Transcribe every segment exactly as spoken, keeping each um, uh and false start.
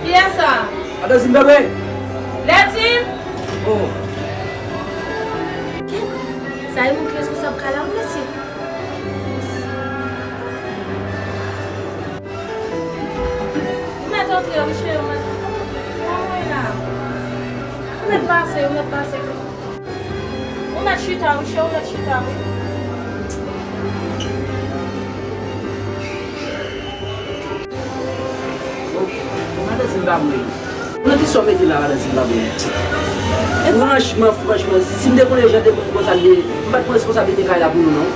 Kiyès sa? Atann, Zimbabwe! Lèzim! Oh. Sa e moun ki responsab kay la, wi, mesye. Ou mèt antre, wi, cheri, ou mèt. Anmwey la. Ou mèt pase, ou mèt pase. Ou mèt chita, wi, chè, ou mèt chita, wi. Madan Zimbabwe. Nan ki sa w mete la, madan Zimbabwe? Franchman, franchman, si m te konnen jan de moun konsa m ye, m pa t pran responsablite kay la pou nou, non.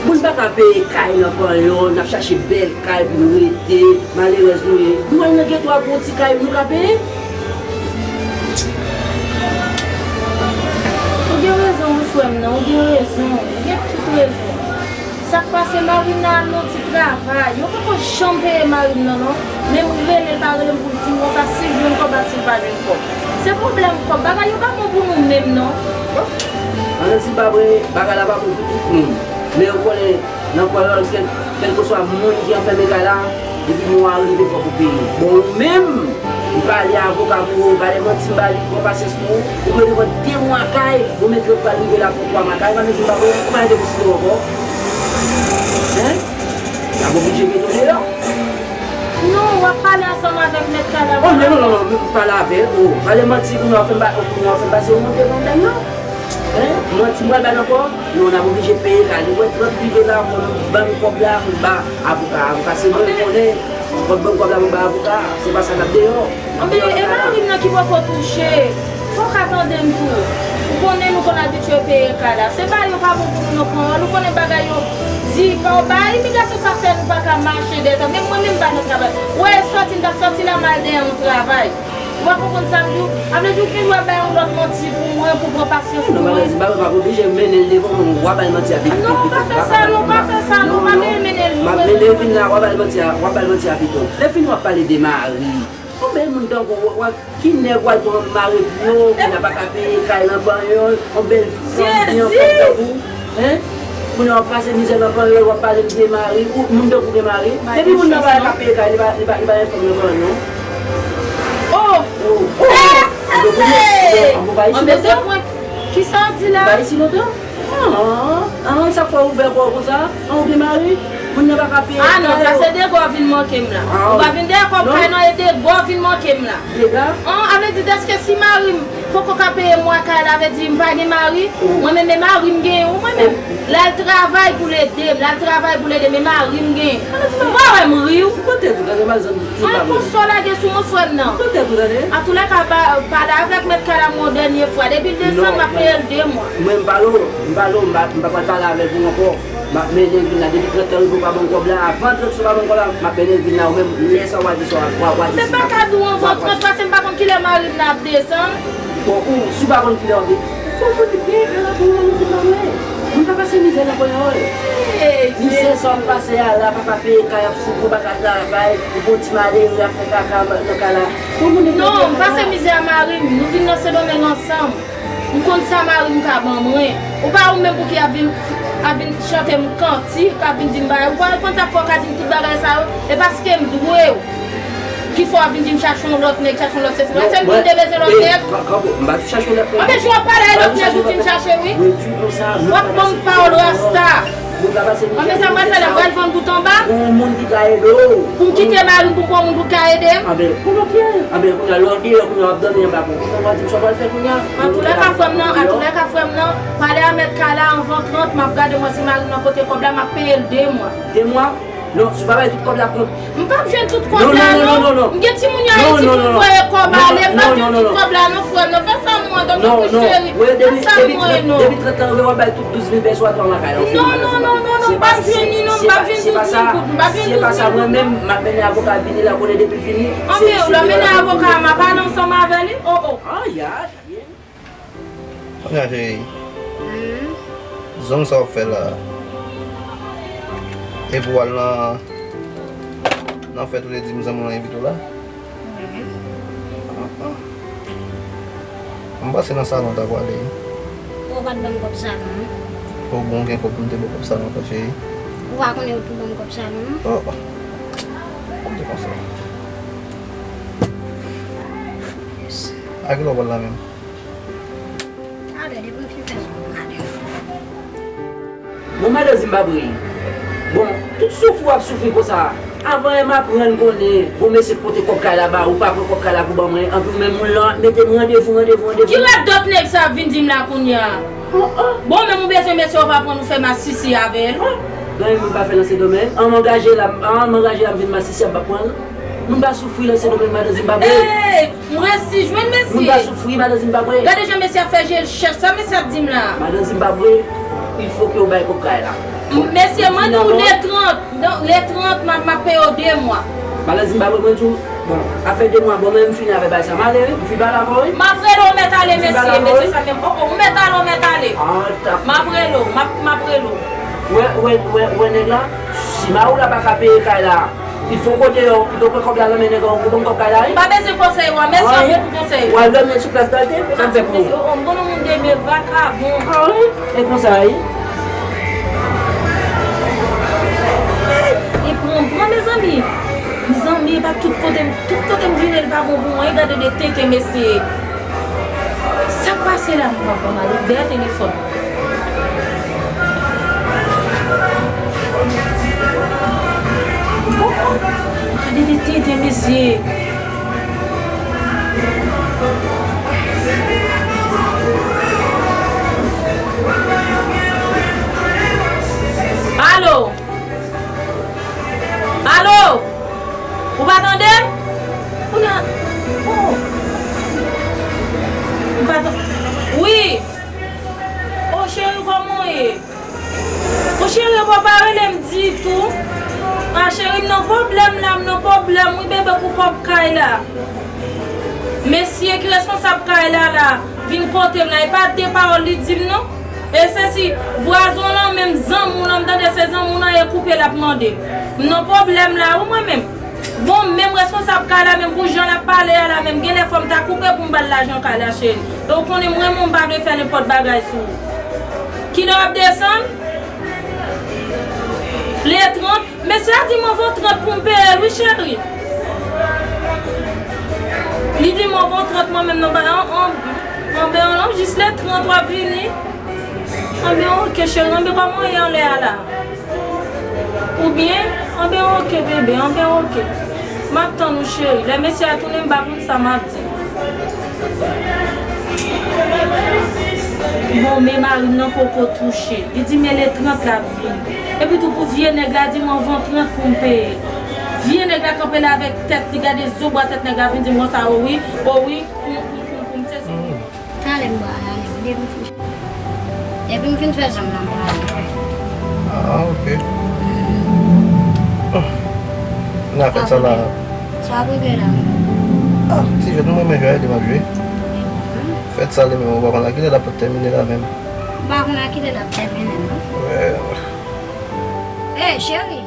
Moun pa ka peye kay nan panyo, n ap chache bèl kay pou nou rete, malerèz nou ye. Nou al nan geto a pou yon ti kay nou ka peye? Ou gen rezon, wi, frè m nan, ou gen rezon, ou gen tout rezon. Sa k pase, mari m nan al nan ti travay, yo poko janm peye mari m nan, non. Menm rele l pa rele m pou l di m konsa si l jwenn kòb ak si l pa jwenn kòb. Se pwoblèm kòb, bagay yo pa bon pou nou menm, non. Bon, an nou di pa vre, bagay la pa bon pou tout moun. Men ou konnen, nan Panyòl, kèl, kèlkeswa moun ki anfème kay la, depi mwa a rive fòk ou peye. Bon, ou menm, ou pale avoka pou ou, ou pale manti, m ba li, pran pasyans pou ou, ou mete pran de mwa kay, ou mete lòt pral rive la fè twa mwa kay, pa mezi m pa voye, ou pa mete pou sitwon ankò. Hein? N ap oblije mete w deyò. Non, w ap pale ansanm avèk mèt kay la. Oh, non, non, non, non, pale avè l, oh, pale manti, kounye a w fè m ba, kounye a w fè m pase yon move pwoblèm, non. Hein? Manti m pral ba l ankò? Non, n ap oblije peye kay. Ou wè, trant rive la, fò nou ban nou kòb la, pou n ba avoka. Avoka, se mwen konnen. Fò n ban kòb la pou n ba avoka. Se pa sa n ap deyò. Anben, e mari m nan ki poko touche. Fò w ka tande m tou. Ou konnen nou konn abitye peye kay la. Se bagay yo pa bon pou nou nan Panyòl. Ou konnen bagay yo di pa w bay imigrasyon sa fè nou pa ka mache dèyè tan. Menm mwen menm m pa nan travay. Ou wè, sòti m t ap sòti la m al dèyè yon travay. Ou pa konprann sa m di w? A vle di w gen dwa bay yon lòt manti pou mwen, pou pran pasyans pou mwen. Non, madanm, pa, pa oblije mennen l devan mwen, w a bay manti a pito. Non, pa fè sa, non, pa fè sa, non, pa mennen l. M ap mennen l vin la, w a bay manti a, w a bay manti a pito. Lè fini w ap pale de mari. Konbyen moun tankou w, w, ki nèg w al pran mari pou yo, kounye a pa ka peye kay nan Panyòl, yon bèl fanm byen fèt tankou w, hein? Kounye a w ap pase mizè nan Panyòl, w ap pale m de mari, ou moun tankou w gen mari. Depi moun nan pa ka peye kay, li pa, li pa, li pa gen fanm nan Panyòl, non. Oh! Oh! Oh! Ou te konnen? Ou te, ou pa isi lontan? Kisa w di la? Ou pa isi lontan? Ah, ah, sa fè w ouvè kò w konsa? Ah, ou gen mari? Moun nan pa ka peye kay yo. Ah non, sa se dega w vin manke m la. Ou pa vin dèyè kòb kay non, e dega w vin manke m la. Dega? Ah, a vle di dèske si mari m poko ka peye mwa kay la, vle di m pa gen mari? Mwen menm, e mari m genyen wi mwen menm. L al travay pou l ede m, l al travay pou l ede m, e mari m genyen. Ou pa wè m ri w? Kote tout, gade, mal zanmi. Mwen konn sa w lage sou mwen, frè m nan. Antoulèka, pa, pale avèk mèt kay la yon dènye fwa. Depi l desann, m ap peye l de mwa. Mwen, m pale w, m pale w, m pa, m pa pral pale avèk ou ankò. M ap mennen l vin la. Depi trant tan rive, ou pa ban m kòb la. Avan trant, si w pa ban m kòb la, m ap mennen l vin la. Ou menm, lè sa w a di sa, w a, w a di sa. Mwen pa ka di w anvan trant, paske m pa konn kilè mari m nan ap desann. Bon, ou, si w pa konn kilè w ap vin, fò w konn byen kay la pou w, nou se pa mwen. Moun pa pase mizè nan Panyòl. Mizè sa w ap pase a la, pa ka peye kay, ap soufri, pa ka travay, ou bon ti malere ap fè kaka nan kay la. Non, m pase mizè a mari m, nou vin nan Sendomeng ansanm. M konn sa mari m ka ban mwen. Ou pa ou menm pou ki ap vin, ap vin chante m kantik, ap vin di m bagay. Ou pa konn sa k fè w ka di m tout bagay sa yo? E paske m dwe w. Ki fè w ap vin di m chache yon lòt nèg, chache yon lòt sesi. Èske m di m te bezwen lòt nèg? Kanpe, m pa di w chache yon lòt nèg. Anben, jan w ap pale a lòt nèg ou di m chache, wi. W ap ban m pawòl rasta. Anben, sa m pral fè la, m pral vann bout anba? Pou yon moun ki ka ede w. Pou m kite mari m pou m pran yon moun pou ka ede m? Anben, pou lòt nèg. Anben, kounye a, lè w deyò, kounye a, w ap dòmi anba pon. Ou pa di m sa w pral fè kounye a? Antoulèka, frè m nan, antoulèka, frè m nan, pale a mèt kay la anvan trant, m ap gade mwen si mari m nan kote kòb la, m ap peye l de mwa. De mwa? Non, si w pa bay tout kòb la, pou... M p ap jwenn tout kòb la, non. M gen timoun yo Ayiti pou m voye kòb ale, m p ap jwenn tout kòb la, non, frè m nan. Fè sa pou mwen, tonton cheri. Fè sa pou mwen, non. Depi trant tan, w ap bay tout douz mil pèso a twa mwa kay la. Non, non, non, non, non, m p ap jwenn li, non, m p ap jwenn douz mil goud, m p ap jwenn douz mil goud, non. Se pa sa, mwen menm, m ap mennen avoka vini la, konnen depi l vini. Anben, w ap mennen avoka a, m ap pale ansanm avè li. Oh, oh. Ay, ay. Kounye a, cheri, zong sa w ap fè la a? Epi w al nan, nan fèt, ou te di m zanmi w lan envite w la? Wi. Ah, ah. M pase nan salon ta pwale. Ou pa t ban m kòb salon an? O, bon, gen kòb pou m te ba w kòb salon ankò, cheri. Ou pa konnen ou tou ban m kòb salon an? O, o. Kòb te konsa. A kilè w pral la menm? Talè, depi m fin fè zòn, m ale. Bon, madan Zimbabwe, bon, tout soufri w ap soufri konsa, avan yè m aprann konnen, bon, mesye pote kòb kay la ba ou, pa pran kòb kay la pou ban mwen, anpi ou menm moun lan mete m randevou, randevou, randevou. Ki radòt nèg sa ap vin di m la kounye a? Oh, oh. Bon, menm ou bezwen mesye ou pa pran ou fè masisi avè l. Oh, gen moun pa fè nan se domèn. An m angaje la, an m angaje la, m vin masisi ap pran. Moun pa soufri nan se domèn madan Zimbabwe. Hey! M resi jwenn mesye. Moun pa soufri, madan Zimbabwe. Gade jan mesye ap fè je l chèch. Sa mesye ap di m la? Madan Zimbabwe, il faut que w bay kòb kay la. Bon, mesye, mwen di w le trant. Donk, le trant, m ap, m ap peye w de mwa. Madan Zimbabwe, mwen di w, bon, afè de mwa, bon, men m fini avè bagay sa. M ale, wi, m fin pale avè w, wi. M ap rele w, mèt ale, mesye, mesye sa menm. Oh, oh, ou mèt ale, ou mèt ale. Ah, ta- M ap rele w, m ap, m ap rele w. Wè, wè, wè, wè, nèg la, si mari w la pa ka peye kay la, il faut kote yo, pito pran kòb la nan men nèg la, ou pran kòb kay la, wi. M pa bezwen konsèy ou a, mèsi anpil pou konsèy ou. W al dòmi sou plas Dante, sa m fè pou ou. Oh, m konn yon moun de men vakabon. Ah, wi. E konsa, wi. E pran, pran, mezanmi. Mezanmi, e pa tout kote, tout kote m vire, l pa bon pou mwen. E gade de tenten, mesye. Sa k pase la, m pa konprann. Dèyè telefòn. Gade de tenten, mesye. Alo? Alo? Ou pa tande m? Ou nan, oh. Ou pa tan-, wi. Oh, cheri, kòman w ye? Mon cheri, ou pa rele m ditou. Ah, cheri, m nan pwoblèm la, m nan pwoblèm, wi, bebe, pou kòb kay la. Mesye ki responsab kay la, la, vin kote m la, e pa de pawòl li di m, non. E se si vwazen w lan, menm zanmi w lan, m tande se zanmi w lan, e koupe l ap mande. M nan pwoblèm la, wi, mwen menm. Bon, menm responsab kay la, menm pou jan l ap pale a la, menm genlè fò m ta koupe pou m ba l lajan kay la, cheri. E ou konnen m renmen w, m pa vle fè nenpòt bagay sou ou. Kilè w ap desann? Le trant. Mesye a di m anvan trant pou m peye l, wi, cheri. Li di m anvan trant, mwen menm nan ba, an, an, anben, an, jis le trant w ap vini. Anben, oke, cheri, anben, kòman w ye anlè a la? Ou byen? Anben oke, bebe, anben oke. M ap tann ou, cheri. Lè mesye a tounen, m pa konn sa m ap di. Bon, men mari m nan poko touche. Li di men le trant l ap vin. Epi tou pou vye nèg la di m anvan trant pou m peye. Vye nèg la kanpe la avèk tèt li, gade zo bwa tèt nèg la vin di m konsa, o wi, o wi, pou, pou, pou, pou m sezi. Talè m pral ale, wi, depi m fin, depi m fin fè zòn nan, m pral ale. Ah, ok. N a fèt sa la. Sa ap regle la menm. Ah, ti jwèt, mwen renmen jwe a, ede m ap jwe. Fèt sa li menm, ou pa konn a kilè l ap tèmine la menm. M pa konn a kilè l ap tèmine, non. Wè. Ey, cheri!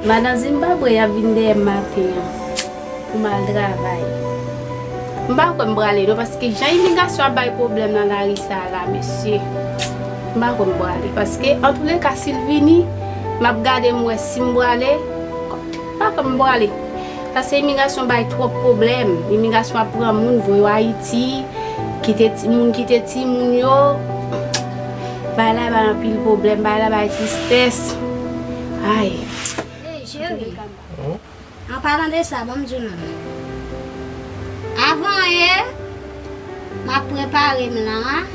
Madan Zimbabwe a vin dèyè m maten an pou m al travay. M pa kwè m prale non, paske jan imigrasyon ap bay pwoblèm nan lari sa a la, mesye. M pa kwè m prale, paske antouleka si l vini, m ap gade m wè si m prale. M pa kwè m prale. Paske imigrasyon bay twòp pwoblèm. Imigrasyon ap pran moun, voye yo Ayiti, kite ti, moun kite timoun yo. Bagay la bay anpil pwoblèm, bagay la bay tristès. Ay. Ey, cheri. An palan de sa, ban m di w non. Avan yè, m ap prepare m la,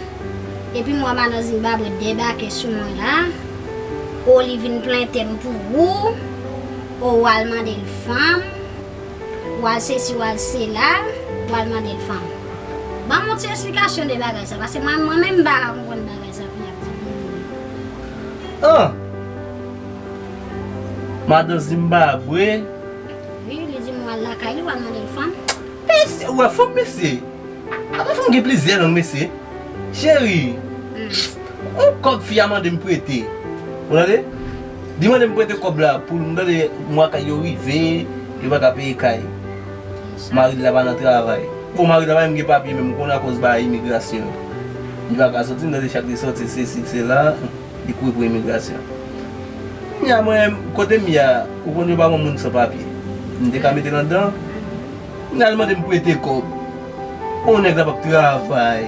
epi m wè madan Zimbabwe debake sou mwen la. O, li vin plente m pou ou. O, w al mande l fanm. W al sesi, w al sela, w al mande l fanm. Ban m yon ti esplikasyon de bagay sa, paske mwen, mwen menm m pa ka konprann bagay sa, kounye a pou di. Ah! Madan Zimbabwe. Wi, li di m w al lakay li, w al mande l fanm. Mesye, ou wè fanm, mesye? Apa fanm gen plizyè lang, mesye? Cheri. Hmm. On kòb fi a mande m prete. Ou tande? Li mande m prete kòb la pou l, m tande mwa kay yo rive, yo pa ka peye kay. Mari l la pa nan travay. Bon, mari l la pa menm gen papye menm, ou konnen akoz bagay imigrasyon. Li pa ka soti, m tande chak li soti, sesi, sela, li kouri pou imigrasyon. Kounye a mwen, kote m ye a, ou konn yo pa ban moun san papye. M te ka mete l anndan. Kounye a l mande m prete kòb. On nèg la p ap travay.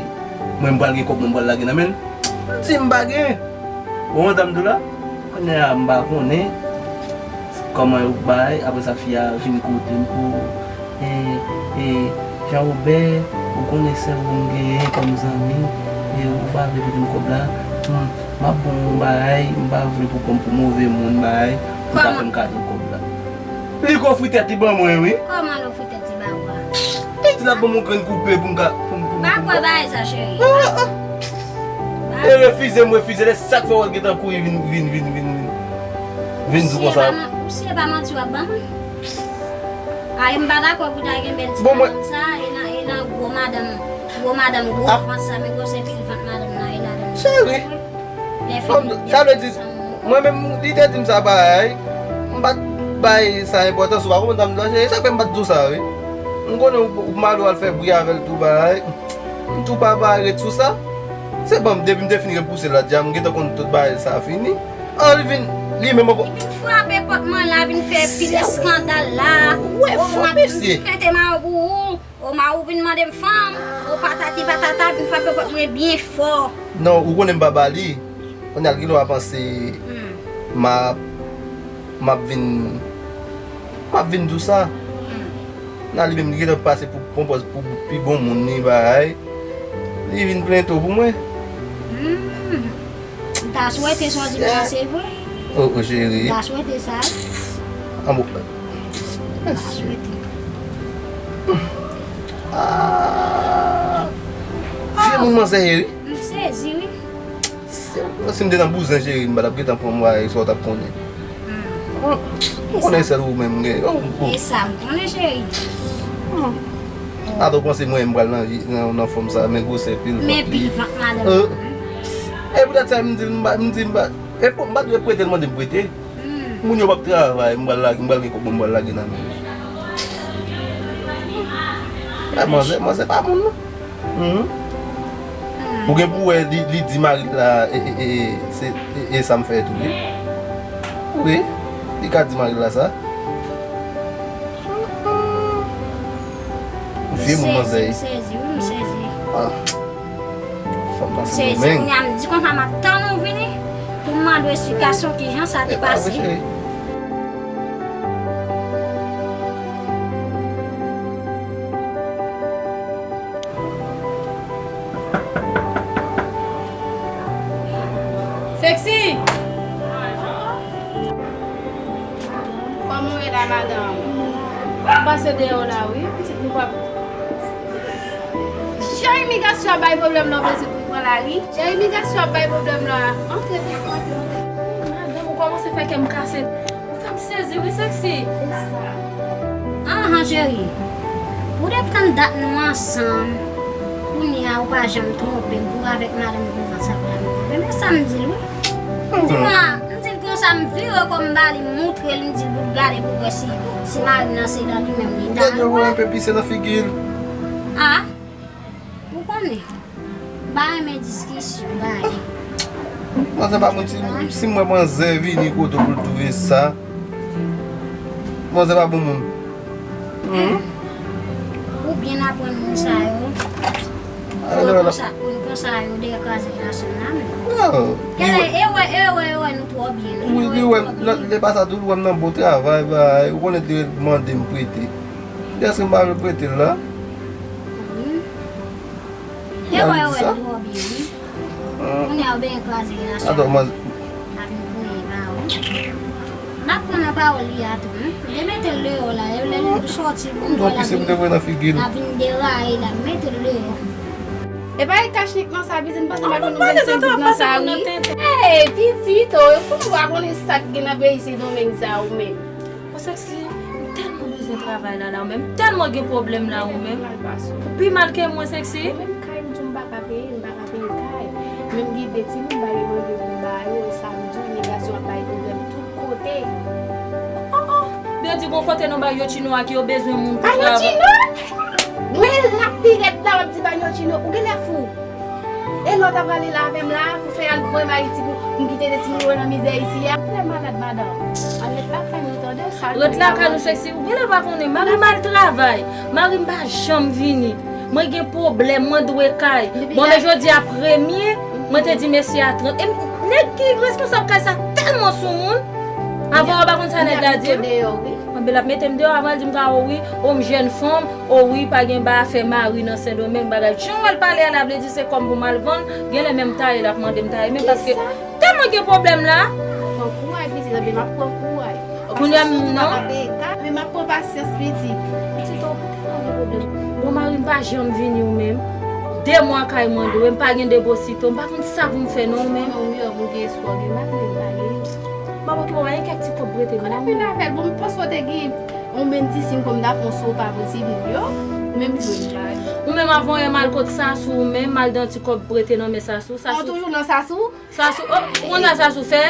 Mwen m pral gen kòb mwen m pral lage nan men l. M di m pa gen. Ou konprann sa m di w la? Kounye a m pa konnen kòman yo bay. Apre sa fi a vin kote m pou, e, e, Jean Robert, ou konnen sèl ou m genyen kòm zanmi, e ou pa vle prete m kòb la. M, m ap bon yon bagay, m pa vle pou kòm pou move moun bagay, pou ta fè m kado kòb la. Li k ofri tèt li ban mwen, wi. Kòman l ofri tèt li ba ou a? Li di l ap ban m yon grenn koupe pou m ka, pou m, pou m, pou m ka. M pa kwè bagay sa, cheri. Ah, ah. E refize m refize l, e sa k fè w wè l gentan kouri vin, vin, vin, vin, vin. Vin di w konsa. Ou si e pa manti w ap ban mwen? Ay, m pa dakò pou ta gen bèl ti madanm sa, e nan, e nan gwo madanm, gwo madanm, gwo vant sa, men gwosè pil vant madanm nan, e ladan l. Cheri. Sa vle di, mwen menm, li te di m sa, bay, m pa t bay sa enpòtans, ou pa konprann sa m di w la, cheri, sa k fè m pa t di w sa, wi. M konnen ou, ou mari w al fè bri avè l tou, bay. M tou pa bay ret sou sa. Se bon, depi m te fin repouse l la, dja m gentan konn tout bagay sa fini. An, li vin, li menm ankò. Li vin frape pòt mwen la, vin fè pil eskandal la. Ou wè fò, mesye. Pete mayo pou ou. O mari w vin mande m fanm, o patati patata, vin frape pòt mwen byen fò. Non, ou konnen m pa ba li. Kounye a l gen dwa panse m ap, m ap vin, m ap vin di w sa. Nan li menm, li gentan pase pou pran pòz pou pi bon moun, li bay. Li vin plenn to pou mwen. M ta swete sa w di m nan se vre. Oh, oh, cheri. M ta swete sa. An bon. M ta swete. Ah. Vye moun manzè ye, wi. M sezi, wi. Si, si m te nan bouzen, cheri, m pa t ap gentan pran mwa e sa w t ap konnen. Ou konnen sèl ou menm gen. E sa m konnen, cheri. Atò, w panse mwen m pral nan, nan, nan fòm sa, men gwosè pil vant li. Men pil vant madanm nan. E poutèt sa, m di l, m pa, m di m pa, e pou, m pa dwe prete l mande m prete. Moun yo p ap travay, m pral lage, m pral gen kòb mwen, m pral lage nan men yo. E manzè, manzè pa moun, non. Ou gen pou wè, li, li di mari l la, e, e, e, se, e, e sa m fè tou, wi. Wi, li ka di mari l la sa. Vye moun manzè. M sezi, m sezi, wi, m sezi. Ah. Fò m pase Sendomeng. Kounye a m di konsa m ap tann ou vini pou m mande w esplikasyon kijan sa te pase. Sexy! Kòman w ye la, madanm? M pase deyò la, wi. Pitit nou p ap Jan imigrasyon ap bay pwoblèm nan, w bezwen pou m pran lari? Jan imigrasyon ap bay pwoblèm nan, antre, antre, antre. Madanm, ou kòmanse fè kè m kase. Ou fè m sezi, wi, Sexy. Anhan, cheri. Ou te pran dat nou ansanm. Kounye a, ou pa janm twonpe m pou avèk madanm gwo vant sa pou ta vin twonpe m. E sa m di l, wi. M di, m di l konsa, m vire kò m ba li, m moutre l, m di l pou l gade pou l wè si, si mari m nan se nan li menm li ta. Gade yon pè pise nan figi l. Ah, ou konnen. M pa renmen diskisyon, bay. Manzè pa moun, si, si m wè manzè vini kote w pou l touye sa. Manzè pa bon moun. Ou byen aprann moun sa yo. Moun konsa, moun konsa yo dekraze gason nan men. Kèlè, e wè, e wè, e wè nou twò byen, wi. Wi, li wè m, lè pase a tou, li wè m nan bon travay, bay. Ou konnen te mande m prete. Èske m pa vle prete l la? Wi. E wè, e wè nou twò byen, wi. Kounye a ou byen kraze relasyon an. Atò, man. N ap vin voye ba ou. N ap pran nan pawòl li a tou, wi. Te mete l deyò la, e lè l sòti pou l wè l ap vin, l ap vin deraye, l ap mete l deyò. E pa e kachnik nan sa, bizin panse m pa konn vennsenk goud nan sa, wi. Ey, pitit, o, pou nou pa konnen sa k gen nan peyi Sendomeng sa, ou menm. Bon, Sexy, m tèlman bezwen travay la, la, ou menm. M tèlman gen pwoblèm la, ou menm. Ou pi mal ke mwen, Sexy. Ou menm kay, m di w m pa ka peye, m pa ka peye kay. Menm gen Timoun bay yo mande pou m ba yo, e sa m di w, imigrasyon ap bay pwoblèm tout kote. Oh, oh. Yo di gon kote nan Bayo Chino a ki yo bezwen moun pou travay. Bayo Chino? Mwen la pi rèd la w ap di Bayo Chino. Ou genlè fou. E lè w ta prale la avè m la pou fè al pran Ayiti pou m kite de timoun yo nan mizè isi a. Lè malad madanm. Al ret lakay nou tande sa. Ret lakay nou seksi. Ou genlè pa konnen. Mari m al travay. Mari m pa janm vini. Mwen gen pwoblèm, mwen dwe kay. Bon, men jodi a premye, mwen te di mesye a trant. E nèg ki responsab kay sa tèlman soumoun. Avan yo pa konn sa nèg la di. Anben l ap mete m deyò, avan l di m ka o wi, o m jèn fanm, o wi, pa gen ba afè mari nan Sendomeng bagay. Jan w wè l pale a la vle di se kòm pou m al vann, genlè menm taye l ap mande m taye menm paske tèlman gen pwoblèm la. Pran kouraj pitit, anben m ap pran kouraj. Kounye a m nan. Men m ap pran pasyans pitit. Pitit ou pa gen pwoblèm. Bon mari m pa janm vini ou menm. De mwa kay mande w, e m pa gen deposito, m pa konn sa pou m fè non ou menm. Ou miyò pou gen espwa gen mari men m pa gen. M ap okipe w, pa gen kèk ti kòb prete non ou menm. Kòb ap vin avè l, bon m panse w te gen yon menm ti siy kòm ta fè yon so pa pou timoun yo, menm jwe m pa gen. Ou menm avan yè m al kot Sasou ou menm, m al dan ti kòb prete nan men Sasou. Sasou. Ou toujou nan Sasou? Sasou, oh, ou konn sa Sasou fè?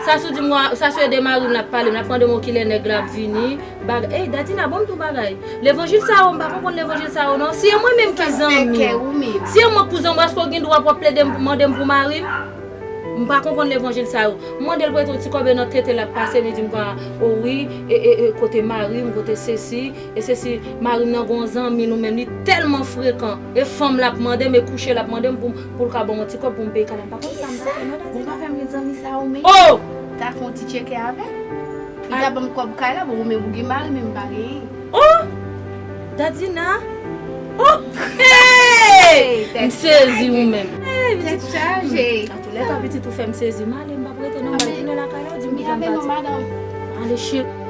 Sasou di m, Sasou ede mari m, l ap pale m, l ap mande m kilè nèg la ap vini. Bagay, ey, Dadina, bon m di w bagay. Levanjil sa yo, m pa konprann levanjil sa yo non. Si e mwen menm ki zanmi w, si e mwen k pou zanmi w, èske w gen dwa pou w ap plede mande m pou mari m? M pa konprann levanjil sa yo. M mande l prete yon ti kòb e nan tete l ap pase, li di m konsa, o wi, e, e, e, kote mari m, kote sesi. E se si mari m nan gon zanmi nou menm, li tèlman frekan. E fanm l ap mande m, e kouche l ap mande m pou, pou l ka ban m yon ti kòb pou m peye kay la. M pa konn sa m ta fè non, Dadina. Ou pa fè m gen zanmi sa ou menm? Oh! Ta fè yon ti tcheke avè l. Li ta ban m kòb kay la, bon ou menm ou gen mari, men m pa genyen. Oh! Dadina! Oh! Hey! M sezi ou menm. Hey, pitit. Tèt chaje. Antounen ka pitit ou fè m sezi. M ale, m p ap rete non, m al tounen lakay la, ou di m kite m pati. Ale cheri.